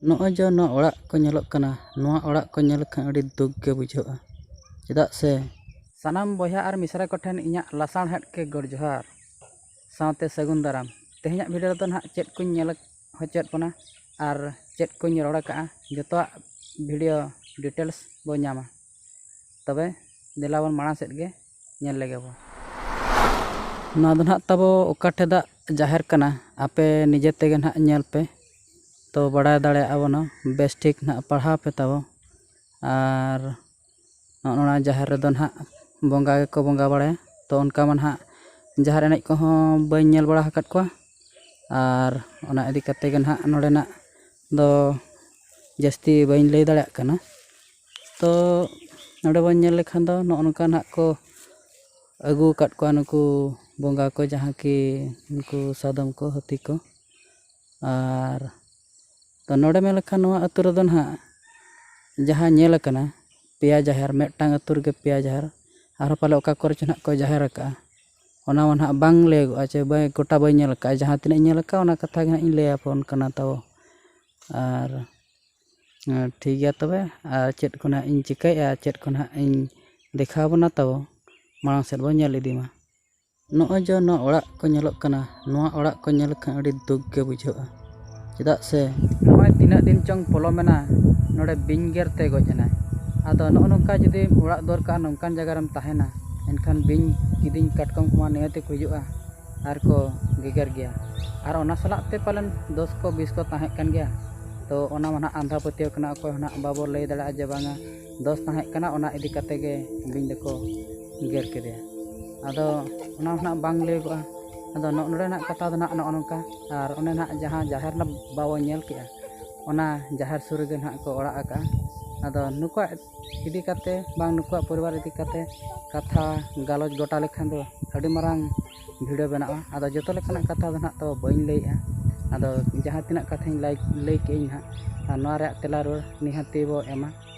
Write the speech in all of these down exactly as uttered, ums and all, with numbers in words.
ᱱᱚᱜᱼᱚᱭ ᱡᱮ ᱱᱚᱣᱟ ᱚᱲᱟᱜ ᱠᱚ ᱧᱮᱞᱚᱜ ᱠᱟᱱᱟ, ᱱᱚᱣᱟ ᱚᱲᱟᱜ ᱠᱚ ᱧᱮᱞ ᱞᱮᱠᱷᱟᱱ ᱟᱹᱰᱤ ᱫᱩᱠ ᱜᱮ ᱵᱩᱡᱷᱟᱹᱜᱼᱟ᱾ ᱪᱮᱫᱟᱜ ᱥᱮ ᱥᱟᱱᱟᱢ ᱵᱚᱭᱦᱟ ᱟᱨ ᱢᱤᱥᱨᱟ ᱠᱚᱴᱷᱮᱱ ᱤᱧᱟᱹᱜ ᱞᱟᱥᱟᱲᱦᱮᱫ ᱜᱮ ᱜᱚᱰ ᱡᱚᱦᱟᱨ, ᱥᱟᱶᱛᱮ ᱥᱟᱹᱜᱩᱱ ᱫᱟᱨᱟᱢ᱾ ᱛᱮᱦᱮᱧᱟᱜ video ᱨᱮᱫᱚ ᱱᱟᱦᱟᱜ ᱪᱮᱫ ᱠᱚᱧ ᱧᱮᱞ ᱦᱚᱪᱚᱭᱮᱫ ᱵᱚᱱᱟ ᱟᱨ ᱪᱮᱫ ᱠᱚᱧ ᱨᱚᱲ ᱟᱠᱟᱫᱼᱟ, ᱡᱚᱛᱚᱣᱟᱜ video details ᱵᱚ ᱧᱟᱢᱟ᱾ ᱛᱚᱵᱮ ᱫᱮᱞᱟ ᱵᱚᱱ ᱢᱟᱲᱟᱝ ᱥᱮᱫ ᱜᱮ ᱧᱮᱞ ᱞᱮᱜᱮ ᱵᱚ᱾ ᱱᱚᱣᱟ ᱫᱚ ᱱᱟᱦᱟᱜ ᱛᱟᱵᱚ ᱚᱠᱟ ᱴᱷᱮᱫᱟᱜ ᱡᱟᱦᱮᱨ ᱠᱟᱱᱟ, ᱟᱯᱮ ᱱᱤᱡᱮ ᱛᱮᱜᱮ ᱱᱟᱦᱟᱜ ᱧᱮᱞ ᱯᱮ, ᱛᱚ ᱵᱟᱲᱟᱭ ᱫᱟᱲᱮᱭᱟᱜᱼᱟ ᱵᱚᱱ ᱵᱮᱥ ᱴᱷᱤᱠ ᱱᱟᱦᱟᱜ ᱯᱟᱲᱦᱟᱣ ᱯᱮ ᱛᱟᱵᱚ᱾ ᱟᱨ ᱱᱚᱜᱼᱚ ᱱᱚᱣᱟ ᱡᱟᱦᱮᱨ ᱨᱮᱫᱚ ᱱᱟᱦᱟᱜ ᱵᱚᱸᱜᱟ ᱜᱮᱠᱚ ᱵᱚᱸᱜᱟ ᱵᱟᱲᱟᱭᱟ᱾ ᱛᱚ ᱚᱱᱠᱟ ᱢᱟ ᱱᱟᱦᱟᱜ ᱡᱟᱦᱮᱨ ᱮᱱᱮᱡ ᱠᱚᱦᱚᱸ ᱵᱟᱹᱧ ᱧᱮᱞ ᱵᱟᱲᱟ ᱟᱠᱟᱫ ᱠᱚᱣᱟ᱾ ᱟᱨ ᱚᱱᱟ ᱤᱫᱤ ᱠᱟᱛᱮ ᱜᱮ ᱱᱟᱦᱟᱜ ᱱᱚᱰᱮᱱᱟᱜ ᱫᱚ ᱡᱟᱹᱥᱛᱤ ᱵᱟᱹᱧ ᱞᱟᱹᱭ ᱫᱟᱲᱮᱭᱟᱜ ᱠᱟᱱᱟ᱾ ᱛᱚ ᱱᱚᱰᱮ ᱵᱚᱱ ᱧᱮᱞ ᱞᱮᱠᱷᱟᱱ ᱫᱚ ᱱᱚᱜᱼᱚ ᱱᱚᱝᱠᱟ ᱱᱟᱦᱟᱜ ᱠᱚ ᱟᱹᱜᱩ ᱟᱠᱟᱫ ᱠᱚᱣᱟ ᱱᱩᱠᱩ ᱵᱚᱸᱜᱟ ᱠᱚ, ᱡᱟᱦᱟᱸ ᱠᱤ ᱱᱩᱠᱩ ᱥᱟᱫᱚᱢ ᱠᱚ, ᱦᱟᱹᱛᱤ ᱠᱚ᱾ ᱟᱨ ᱛᱚ ᱱᱚᱰᱮ ᱢᱮᱱ ᱞᱮᱠᱷᱟᱱ ᱱᱚᱣᱟ ᱟᱹᱛᱩ ᱨᱮᱫᱚ ᱱᱟᱦᱟᱜ ᱡᱟᱦᱟᱸ ᱧᱮᱞ ᱟᱠᱟᱱᱟ, ᱯᱮᱭᱟ ᱡᱟᱦᱮᱨ, ᱢᱤᱫᱴᱟᱝ ᱟᱹᱛᱩ ᱨᱮᱜᱮ ᱯᱮᱭᱟ ᱡᱟᱦᱮᱨ, ᱟᱨᱦᱚᱸ ᱯᱟᱞᱮ ᱚᱠᱟ ᱠᱚᱨᱮ ᱪᱚ ᱱᱟᱦᱟᱜ ᱠᱚ ᱡᱟᱦᱮᱨ ᱟᱠᱟᱜᱼᱟ, ᱚᱱᱟ ᱢᱟ ᱱᱟᱦᱟᱜ ᱵᱟᱝ ᱞᱟᱹᱭᱟᱹᱜᱚᱜᱼᱟ, ᱪᱮ ᱵᱟᱹᱧ, ᱜᱚᱴᱟ ᱵᱟᱹᱧ ᱧᱮᱞ ᱟᱠᱟᱜᱼᱟ᱾ ᱡᱟᱦᱟᱸ ᱛᱤᱱᱟᱹᱜ ᱤᱧ ᱧᱮᱞ ᱟᱠᱟᱜᱼᱟ, ᱚᱱᱟ ᱠᱟᱛᱷᱟ ᱜᱮ ᱱᱟᱦᱟᱜ ᱤᱧ ᱞᱟᱹᱭ ᱟᱯᱮ ᱠᱟᱱᱟ ᱛᱟᱵᱚ᱾ ᱟᱨ ᱟᱨ ᱴᱷᱤᱠ ᱜᱮᱭᱟ ᱛᱚᱵᱮ, ᱟᱨ ᱪᱮᱫ ᱠᱚ ᱱᱟᱦᱟᱜ ᱤᱧ ᱪᱤᱠᱟᱹᱭᱮᱫᱼᱟ, ᱪᱮᱫ ᱠᱚ ᱱᱟᱦᱟᱜ ᱤᱧ ᱫᱮᱠᱷᱟᱣ ᱟᱵᱚᱱᱟ ᱛᱟᱵᱚ, ᱢᱟᱲᱟᱝ ᱥᱮᱫ ᱵᱚᱱ ᱧᱮᱞ ᱤᱫᱤ ᱢᱟ᱾ ᱱᱚᱜᱼᱚᱭ ᱡᱮ ᱱᱚᱣᱟ ᱚᱲᱟᱜ ᱠᱚ ᱧᱮᱞᱚᱜ ᱠᱟᱱᱟ, ᱱᱚᱣᱟ ᱚᱲᱟᱜ ᱠᱚ ᱧᱮᱞ ᱞᱮᱠᱷᱟᱱ ᱟᱹᱰᱤ ᱫᱩᱠ ᱜᱮ ᱵᱩᱡᱷᱟᱹᱜᱼᱟ᱾ ᱪᱮᱫᱟᱜ ᱥᱮ ᱱᱚᱜᱼᱚᱭ ᱛᱤᱱᱟᱹᱜ ᱫᱤᱱ ᱪᱚᱝ ᱯᱚᱞᱚᱢᱮᱱᱟ, ᱱᱚᱰᱮ ᱵᱤᱧ ᱜᱮᱨ ᱛᱮ ᱜᱚᱡ ᱮᱱᱟᱭ᱾ ᱟᱫᱚ ᱱᱚᱜᱼᱚ ᱱᱚᱝᱠᱟ ᱡᱩᱫᱤ ᱚᱲᱟᱜ ᱫᱩᱣᱟᱹᱨ ᱠᱟᱜᱼᱟ, ᱱᱚᱝᱠᱟᱱ ᱡᱟᱭᱜᱟ ᱨᱮᱢ ᱛᱟᱦᱮᱱᱟ, ᱮᱱᱠᱷᱟᱱ ᱵᱤᱧ ᱠᱤᱫᱤᱧ ᱠᱟᱴᱠᱚᱢ ᱠᱚᱢᱟ ᱱᱤᱦᱟᱹᱛ ᱠᱚ ᱦᱤᱡᱩᱜᱼᱟ ᱟᱨ ᱠᱚ ᱜᱮᱜᱮᱨ ᱜᱮᱭᱟ᱾ ᱟᱨ ᱚᱱᱟ ᱥᱟᱞᱟᱜ ᱛᱮ ᱯᱟᱞᱮᱱ ᱫᱳᱥ ᱠᱚ ᱵᱤᱥ ᱠᱚ ᱛᱟᱦᱮᱸ ᱠᱟᱱ ᱜᱮᱭᱟ᱾ ᱛᱚ ᱚᱱᱟ ᱢᱟ ᱱᱟᱦᱟᱜ ᱟᱸᱫᱷᱟ ᱯᱟᱹᱛᱭᱟᱹᱣ ᱠᱟᱱᱟ, ᱚᱠᱚᱭ ᱦᱚᱸ ᱱᱟᱦᱟᱜ ᱵᱟᱵᱚ ᱞᱟᱹᱭ ᱫᱟᱲᱮᱭᱟᱜᱼᱟ ᱡᱮ ᱵᱟᱝᱟ ᱫᱳᱥ ᱛᱟᱦᱮᱸ ᱠᱟᱱᱟ, ᱚᱱᱟ ᱤᱫᱤ ᱠᱟᱛᱮ ᱜᱮ ᱵᱤᱧ ᱫᱚᱠᱚ ᱜᱮᱨ ᱠᱮᱫᱮᱭᱟ᱾ ᱟᱫᱚ ᱚᱱᱟ ᱦᱚᱸ ᱱᱟᱦᱟᱜ ᱵᱟᱝ ᱞᱟᱹᱭᱟᱹᱜᱚᱜᱼᱟ᱾ ᱟᱫᱚ ᱱᱚᱜᱼᱚ ᱱᱚᱰᱮᱱᱟᱜ ᱠᱟᱛᱷᱟ ᱫᱚ ᱱᱟᱦᱟᱜ ᱱᱚᱜᱼᱚ ᱱᱚᱝᱠᱟ᱾ ᱟᱨ ᱚᱱᱮ ᱱᱟᱦᱟᱜ ᱡᱟᱦᱟᱸ ᱡᱟᱦᱮᱨ ᱱᱟᱦᱟᱜ ᱵᱟᱵᱚ ᱧᱮᱞ ᱠᱮᱜᱼᱟ, ᱚᱱᱟ ᱡᱟᱦᱮᱨ ᱥᱩᱨ ᱨᱮᱜᱮ ᱱᱟᱦᱟᱜ ᱠᱚ ᱚᱲᱟᱜ ᱟᱠᱟᱜᱼᱟ᱾ ᱟᱫᱚ ᱱᱩᱠᱩᱣᱟᱜ ᱤᱫᱤ ᱠᱟᱛᱮ ᱵᱟᱝ ᱱᱩᱠᱩᱣᱟᱜ ᱯᱚᱨᱤᱵᱟᱨ ᱤᱫᱤ ᱠᱟᱛᱮ ᱠᱟᱛᱷᱟ ᱜᱟᱞᱚᱪ ᱜᱚᱴᱟ ᱞᱮᱠᱷᱟᱱ ᱫᱚ ᱟᱹᱰᱤ ᱢᱟᱨᱟᱝ video ᱵᱮᱱᱟᱜᱼᱟ᱾ ᱟᱫᱚ ᱡᱚᱛᱚ ᱞᱮᱠᱟᱱᱟᱜ ᱠᱟᱛᱷᱟ ᱫᱚ ᱱᱟᱦᱟᱜ ᱛᱚ ᱵᱟᱹᱧ ᱞᱟᱹᱭᱮᱜᱼᱟ᱾ ᱟᱫᱚ ᱡᱟᱦᱟᱸ ᱛᱤᱱᱟᱹᱜ ᱠᱟᱛᱷᱟᱧ ᱞᱟᱹᱭ, ᱞᱟᱹᱭ ᱠᱮᱜᱼᱟᱹᱧ ᱱᱟᱦᱟᱜ, ᱟᱨ ᱱᱚᱣᱟ ᱨᱮᱭᱟᱜ ᱛᱮᱞᱟ ᱨᱩᱣᱟᱹᱲ ᱱᱤᱦᱟᱹᱛᱤ ᱵᱚ ᱮᱢᱟ᱾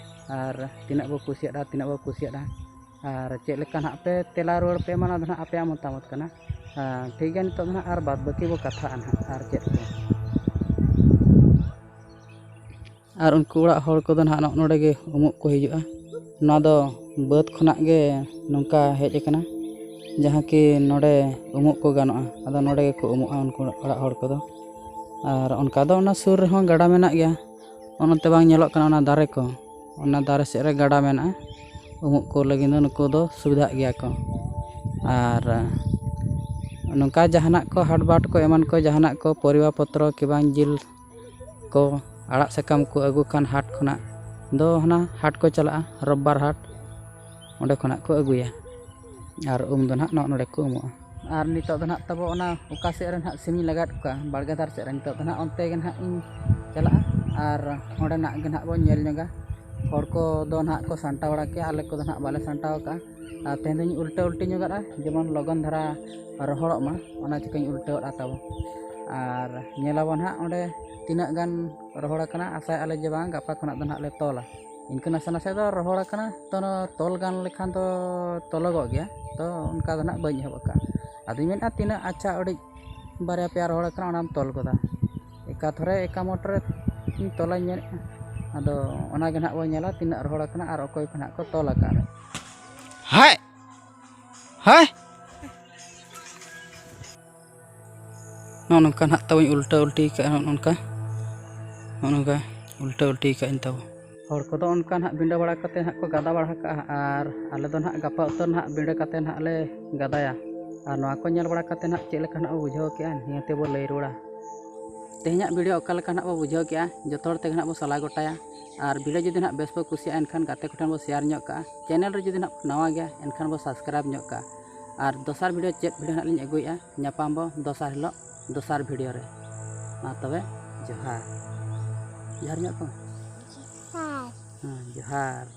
ᱟᱨ ᱛᱤᱱᱟᱹᱜ ᱵᱚ ᱠᱩᱥᱤᱭᱟᱜᱼᱟ, ᱛᱤᱱᱟᱹᱜ ᱵᱚ ᱠᱩᱥᱤᱭᱟᱜᱼᱟ, ᱟᱨ ᱪᱮᱫ ᱞᱮᱠᱟ ᱱᱟᱦᱟᱜ ᱯᱮ ᱛᱮᱞᱟ ᱨᱩᱣᱟᱹᱲ ᱯᱮ ᱮᱢᱟ, ᱚᱱᱟ ᱫᱚ ᱱᱟᱦᱟᱜ ᱟᱯᱮᱭᱟᱜ ᱢᱚᱛᱟᱢᱚᱛ ᱠᱟᱱᱟ᱾ ᱟᱨ ᱴᱷᱤᱠ ᱜᱮᱭᱟ, ᱱᱤᱛᱚᱜ ᱫᱚ ᱱᱟᱦᱟᱜ ᱟᱨ ᱵᱟᱫ ᱵᱟᱹᱠᱤ ᱵᱚ ᱠᱟᱛᱷᱟᱜᱼᱟ ᱱᱟᱦᱟᱜ, ᱟᱨ ᱪᱮᱫ ᱠᱚ᱾ ᱟᱨ ᱩᱱᱠᱩ ᱚᱲᱟᱜ ᱦᱚᱲ ᱠᱚᱫᱚ ᱱᱟᱦᱟᱜ ᱱᱚᱜᱼᱚ ᱱᱚᱰᱮ ᱜᱮ ᱩᱢᱩᱜ ᱠᱚ ᱦᱤᱡᱩᱜᱼᱟ᱾ ᱱᱚᱣᱟ ᱫᱚ ᱵᱟᱹᱫᱽ ᱠᱷᱚᱱᱟᱜ ᱜᱮ ᱱᱚᱝᱠᱟ ᱦᱮᱡ ᱟᱠᱟᱱᱟ, ᱡᱟᱦᱟᱸ ᱠᱤ ᱱᱚᱰᱮ ᱩᱢᱩᱜ ᱠᱚ ᱜᱟᱱᱚᱜᱼᱟ, ᱟᱫᱚ ᱱᱚᱰᱮ ᱜᱮᱠᱚ ᱩᱢᱩᱜᱼᱟ ᱩᱱᱠᱩ ᱚᱲᱟᱜ ᱦᱚᱲ ᱠᱚᱫᱚ᱾ ᱟᱨ ᱚᱱᱠᱟ ᱫᱚ ᱚᱱᱟ ᱥᱩᱨ ᱨᱮᱦᱚᱸ ᱜᱟᱰᱟ ᱢᱮᱱᱟᱜ ᱜᱮᱭᱟ, ᱚᱱᱟᱛᱮ ᱵᱟᱝ ᱧᱮᱞᱚᱜ ᱠᱟᱱᱟ ᱚᱱᱟ ᱫᱟᱨᱮ ᱠᱚ, ᱚᱱᱟ ᱫᱟᱨᱮ ᱥᱮᱫ ᱨᱮ ᱜᱟᱰᱟ ᱢᱮᱱᱟᱜᱼᱟ᱾ ᱩᱢᱩᱜ ᱠᱚ ᱞᱟᱹᱜᱤᱫ ᱫᱚ ᱱᱩᱠᱩ ᱫᱚ ᱥᱩᱵᱤᱫᱷᱟᱜ ᱜᱮᱭᱟ ᱠᱚ᱾ ᱟᱨ ᱱᱚᱝᱠᱟ ᱡᱟᱦᱟᱱᱟᱜ ᱠᱚ ᱦᱟᱴ ᱵᱟᱴ ᱠᱚ ᱮᱢᱟᱱ ᱠᱚ ᱡᱟᱦᱟᱱᱟᱜ ᱠᱚ ᱯᱚᱨᱤᱵᱟ ᱯᱚᱛᱨᱚ ᱠᱤ ᱵᱟᱝ ᱡᱤᱞ ᱠᱚ, ᱟᱲᱟᱜ ᱥᱟᱠᱟᱢ ᱠᱚ ᱟᱹᱜᱩ ᱠᱷᱟᱱ ᱦᱟᱴ ᱠᱷᱚᱱᱟᱜ ᱫᱚ ᱦᱟᱱᱟ ᱦᱟᱴ ᱠᱚ ᱪᱟᱞᱟᱜᱼᱟ, ᱨᱳᱵᱵᱟᱨ ᱦᱟᱴ, ᱚᱸᱰᱮ ᱠᱷᱚᱱᱟᱜ ᱠᱚ ᱟᱹᱜᱩᱭᱟ᱾ ᱟᱨ ᱩᱢ ᱫᱚ ᱱᱟᱦᱟᱜ ᱱᱚᱜᱼᱚ ᱱᱚᱰᱮ ᱠᱚ ᱩᱢᱩᱜᱼᱟ᱾ ᱟᱨ ᱱᱤᱛᱚᱜ ᱫᱚ ᱱᱟᱦᱟᱜ ᱛᱟᱵᱚ ᱚᱱᱟ ᱚᱠᱟ ᱥᱮᱫ ᱨᱮ ᱱᱟᱦᱟᱜ ᱥᱤᱢᱤᱧ ᱞᱟᱜᱟᱫ ᱠᱚᱣᱟ, ᱵᱟᱲᱜᱮ ᱫᱷᱟᱨᱮ ᱥᱮᱫ ᱨᱮ, ᱱᱤᱛᱚᱜ ᱫᱚ ᱱᱟᱦᱟᱜ ᱚᱱᱛᱮ ᱜᱮ ᱱᱟᱦᱟᱜ ᱤᱧ ᱪᱟᱞᱟᱜᱼᱟ᱾ ᱟᱨ ᱚᱸᱰᱮᱱᱟᱜ ᱜᱮ ᱱᱟᱦᱟᱜ ᱵᱚᱱ ᱧᱮᱞ ᱧᱚᱜᱟ᱾ ᱦᱚᱲ ᱠᱚᱫᱚ ᱱᱟᱦᱟᱜ ᱠᱚ ᱥᱟᱢᱴᱟᱣ ᱵᱟᱲᱟ ᱠᱮᱜᱼᱟ, ᱟᱞᱮ ᱠᱚᱫᱚ ᱱᱟᱦᱟᱜ ᱵᱟᱞᱮ ᱥᱟᱢᱴᱟᱣ ᱟᱠᱟᱜᱼᱟ᱾ ᱟᱨ ᱛᱮᱦᱮᱧ ᱫᱚᱧ ᱩᱞᱴᱟᱹ ᱩᱞᱴᱤ ᱧᱚᱜᱟᱜᱼᱟ, ᱡᱮᱢᱚᱱ ᱞᱚᱜᱚᱱ ᱫᱷᱟᱨᱟ ᱨᱚᱦᱚᱲᱚᱜ ᱢᱟ, ᱚᱱᱟ ᱪᱤᱠᱟᱹᱧ ᱩᱞᱴᱟᱹᱣᱟᱜᱼᱟ ᱛᱟᱵᱚ᱾ ᱟᱨ ᱧᱮᱞᱟᱵᱚᱱ ᱦᱟᱸᱜ ᱚᱸᱰᱮ ᱛᱤᱱᱟᱹᱜ ᱜᱟᱱ ᱨᱚᱦᱚᱲ ᱟᱠᱟᱱᱟ᱾ ᱟᱥᱟᱭᱮᱫᱼᱟ ᱞᱮ ᱡᱮ ᱵᱟᱝ, ᱜᱟᱯᱟ ᱠᱷᱚᱱᱟᱜ ᱫᱚ ᱱᱟᱦᱟᱜ ᱞᱮ ᱛᱚᱞᱟ᱾ ᱤᱱᱠᱟᱹ ᱱᱟᱥᱮ ᱱᱟᱥᱮ ᱫᱚ ᱨᱚᱦᱚᱲ ᱟᱠᱟᱱᱟ, ᱛᱚ ᱱᱚᱣᱟ ᱛᱚᱞ ᱜᱟᱱ ᱞᱮᱠᱷᱟᱱ ᱫᱚ ᱛᱚᱞᱚᱜᱚᱜ ᱜᱮᱭᱟ᱾ ᱛᱚ ᱚᱱᱠᱟ ᱫᱚ ᱱᱟᱦᱟᱜ ᱵᱟᱹᱧ ᱮᱦᱚᱵ ᱟᱠᱟᱫᱼᱟ᱾ ᱟᱫᱚᱧ ᱢᱮᱱᱮᱫᱼᱟ ᱛᱤᱱᱟᱹᱜ ᱟᱪᱪᱷᱟ ᱟᱹᱰᱤ ᱵᱟᱨᱭᱟ ᱯᱮᱭᱟ ᱨᱚᱦᱚᱲ ᱟᱠᱟᱱᱟ, ᱚᱱᱟᱢ ᱛᱚᱞ ᱜᱚᱫᱟ᱾ ᱮᱠᱟ ᱛᱷᱚᱨᱮ ᱮᱠᱟ ᱢᱚᱴᱨᱮ ᱤᱧ ᱛᱚᱞᱟᱧ ᱢᱮᱱᱮᱫᱼᱟ᱾ ᱟᱫᱚ ᱚᱱᱟᱜᱮ ᱱᱟᱦᱟᱜ ᱵᱚᱱ ᱧᱮᱞᱟ ᱛᱤᱱᱟᱹᱜ ᱨᱚᱦᱚᱲ ᱟᱠᱟᱱᱟ ᱟᱨ ᱚᱠᱚᱭ ᱠᱚ ᱱᱟᱦᱟᱜ ᱠᱚ ᱛᱚᱞ ᱟᱠᱟᱫ ᱨᱮ᱾ ᱦᱟᱭ! ᱦᱟᱭ! ᱱᱚᱜᱼᱚ ᱱᱚᱝᱠᱟ ᱱᱟᱦᱟᱜ ᱛᱟᱵᱚᱧ ᱩᱞᱴᱟᱹ ᱩᱞᱴᱤ ᱠᱟᱜᱼᱟ, ᱱᱚᱜᱼᱚ ᱱᱚᱝᱠᱟ, ᱱᱚᱜᱼᱚ ᱱᱚᱝᱠᱟ ᱩᱞᱴᱟᱹ ᱩᱞᱴᱤ ᱠᱟᱜᱼᱟᱹᱧ ᱛᱟᱵᱚ᱾ ᱦᱚᱲ ᱠᱚᱫᱚ ᱚᱱᱠᱟ ᱱᱟᱦᱟᱜ ᱵᱤᱸᱰᱟᱹ ᱵᱟᱲᱟ ᱠᱟᱛᱮ ᱱᱟᱦᱟᱜ ᱠᱚ ᱜᱟᱫᱟ ᱵᱟᱲᱟ ᱠᱟᱜᱼᱟ, ᱟᱨ ᱟᱞᱮ ᱫᱚ ᱱᱟᱦᱟᱜ ᱜᱟᱯᱟ ᱩᱛᱟᱹᱨ ᱱᱟᱦᱟᱜ ᱵᱤᱸᱰᱟᱹ ᱠᱟᱛᱮ ᱱᱟᱦᱟᱜ ᱞᱮ ᱜᱟᱫᱟᱭᱟ᱾ ᱟᱨ ᱱᱚᱣᱟ ᱠᱚ ᱧᱮᱞ ᱵᱟᱲᱟ ᱠᱟᱛᱮ ᱱᱟᱦᱟᱜ ᱪᱮᱫ ᱞᱮᱠᱟ ᱱᱟᱦᱟᱜ ᱵᱚ ᱵᱩᱡᱷᱟᱹᱣ ᱠᱮᱜᱼᱟ, ᱱᱤᱭᱟᱹ ᱛᱮᱵᱚ ᱞᱟᱹᱭ ᱨᱩᱣᱟᱹᱲᱟ᱾ ᱛᱮᱦᱮᱧᱟᱜ ᱵᱷᱤᱰᱤᱭᱳ ᱚᱠᱟ ᱞᱮᱠᱟ ᱱᱟᱦᱟᱜ ᱵᱚ ᱵᱩᱡᱷᱟᱹᱣ ᱠᱮᱜᱼᱟ, ᱡᱚᱛᱚ ᱦᱚᱲ ᱛᱮᱜᱮ ᱱᱟᱦᱟᱜ ᱵᱚ ᱥᱟᱞᱟ ᱜᱚᱴᱟᱭᱟ᱾ ᱟᱨ ᱵᱷᱤᱰᱤᱭᱳ ᱡᱩᱫᱤ ᱱᱟᱦᱟᱜ ᱵᱮᱥ ᱯᱮ ᱠᱩᱥᱤᱭᱟᱜᱼᱟ, ᱮᱱᱠᱷᱟᱱ ᱜᱟᱛᱮ ᱠᱚᱴᱷᱮᱱ ᱵᱚ ᱥᱮᱭᱟᱨ ᱧᱚᱜ ᱠᱟᱜᱼᱟ᱾ ᱪᱮᱱᱮᱞ ᱨᱮ ᱡᱩᱫᱤ ᱱᱟᱦᱟᱜ ᱱᱟᱣᱟ ᱜᱮᱭᱟ, ᱮᱱᱠᱷᱟᱱ ᱵᱚ ᱥᱟᱵᱥᱠᱨᱟᱭᱤᱵᱽ ᱧᱚᱜ ᱠᱟᱜᱼᱟ᱾ ᱟᱨ ᱫᱚᱥᱟᱨ ᱵᱷᱤᱰᱤᱭᱳ ᱪᱮᱫ ᱵᱷᱤᱰᱤᱭᱳ ᱱᱟᱦᱟᱜ ᱞᱤᱧ ᱟᱹᱜᱩᱭᱮᱫᱼᱟ, ᱧᱟᱯᱟᱢ ᱵᱚ ᱫᱚᱥᱟᱨ ᱦᱤᱞᱳᱜ ᱫᱚᱥᱟᱨ ᱵᱷᱤᱰᱤᱭᱳ ᱨᱮ᱾ ᱢᱟ ᱛᱚᱵᱮ ᱡᱚᱦᱟᱨ᱾ ᱡᱚᱦᱟᱨ ᱧᱚᱜ ᱠᱚ᱾ ᱡᱚᱦᱟᱨ᱾ ᱦᱮᱸ, ᱡᱚᱦᱟᱨ᱾